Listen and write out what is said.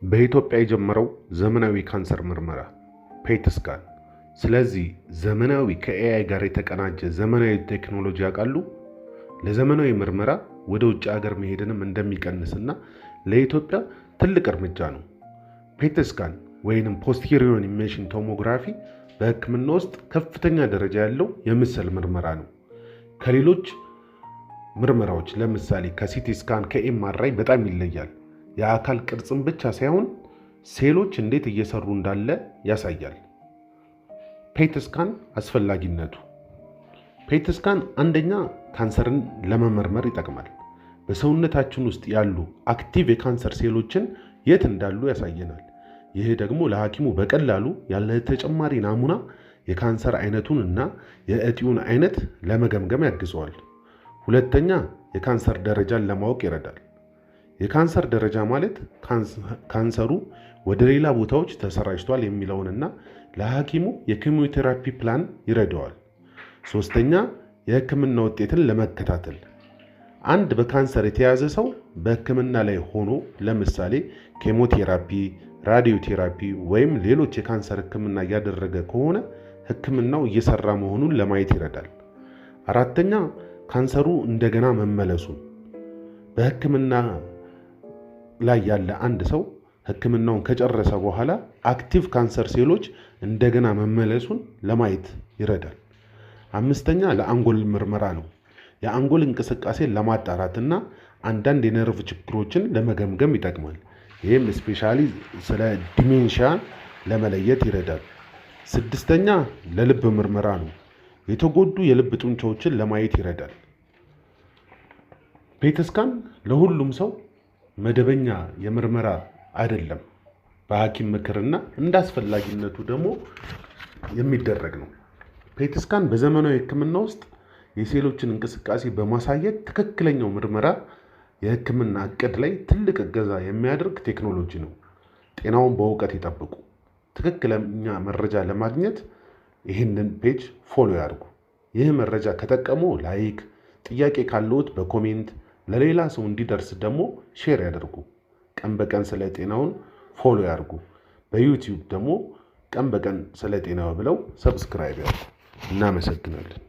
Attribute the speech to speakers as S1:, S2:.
S1: በኢትዮጵያ የጀመረው ዘመናዊ ካንሰር ምርመራ PET scan። ስለዚህ ዘመናዊ ከ AI ጋር የተቀናጀ ዘመናዊ ቴክኖሎጂ ያውቃሉ? ለዘመናዊ ምርመራ ወደ ውጭ ሀገር መሄድንም እንደሚቀንስና ለኢትዮጵያ ትልቅ እርምጃ ነው። PET scan ወይንም positron emission tomography በሕክምና ውስጥ ከፍተኛ ደረጃ ያለው የምስል ምርመራ ነው። ከሌሎች ምርመራዎች ለምሳሌ ከ CT scan፣ ከ MRI በጣም ይለያል። የአካል ቅርጽን ብቻ ሳይሆን ሴሎች እንዴት እየሰሩ እንዳለ ያሳያል። PET scan አስፈላጊነቱ፣ PET scan አንደኛ ካንሰርን ለመመርመር ይጠቅማል። በሰውነታችን ውስጥ ያሉ active የካንሰር ሴሎችን የት እንዳሉ ያሳየናል። ይህ ደግሞ ለሐኪሙ በቀላሉ ያለ ተጨማሪ ናሙና የካንሰር አይነቱን እና የእጢውን አይነት ለመገምገም ያግዘዋል። ሁለተኛ፣ የካንሰር ደረጃን ለማወቅ ይረዳል። የካንሰር ደረጃ ማለት ካንሰሩ ወደ ሌላ ቦታዎች ተሰራጭቷል የሚለውንና ለሐኪሙ የ chemotherapy plan ይረዳዋል። ሶስተኛ፣ የሕክምና ውጤትን ለመከታተል። አንድ በካንሰር የተያዘ ሰው በሕክምና ላይ ሆኖ ለምሳሌ ኬሞቴራፒ፣ radiotherapy ወይም ሌሎች የካንሰር ሕክምና እያደረገ ከሆነ ሕክምናው እየሰራ መሆኑን ለማየት ይረዳል። አራተኛ፣ ካንሰሩ እንደገና መመለሱን። በሕክምና ላይ ያለ አንድ ሰው ሕክምናውን ከጨረሰ በኋላ active ካንሰር ሴሎች እንደገና መመለሱን ለማየት ይረዳል። አምስተኛ፣ ለአንጎል ምርመራ ነው። የአንጎል እንቅስቃሴን ለማጣራትና አንዳንድ የነርቭ ችግሮችን ለመገምገም ይጠቅማል። ይህም especially ስለ dementia ለመለየት ይረዳል። ስድስተኛ፣ ለልብ ምርመራ ነው። የተጎዱ የልብ ጡንቻዎችን ለማየት ይረዳል። PET scan ለሁሉም ሰው መደበኛ የምርመራ አይደለም። በሐኪም ምክርና እንደ አስፈላጊነቱ ደግሞ የሚደረግ ነው። PET scan በዘመናዊ ሕክምና ውስጥ የሴሎችን እንቅስቃሴ በማሳየት ትክክለኛው ምርመራ የሕክምና እቅድ ላይ ትልቅ እገዛ የሚያደርግ ቴክኖሎጂ ነው። ጤናውን በእውቀት ይጠብቁ። ትክክለኛ መረጃ ለማግኘት ይህንን page follow ያድርጉ። ይህ መረጃ ከጠቀሞ like፣ ጥያቄ ካለዎት በ comment፣ ለሌላ ሰው እንዲደርስ ደግሞ share ያደርጉ። ቀን በቀን ስለ ጤናውን follow ያድርጉ። በ YouTube ደግሞ ቀን በቀን ስለ ጤናው ብለው subscribe ያድርጉ። እናመሰግናለን።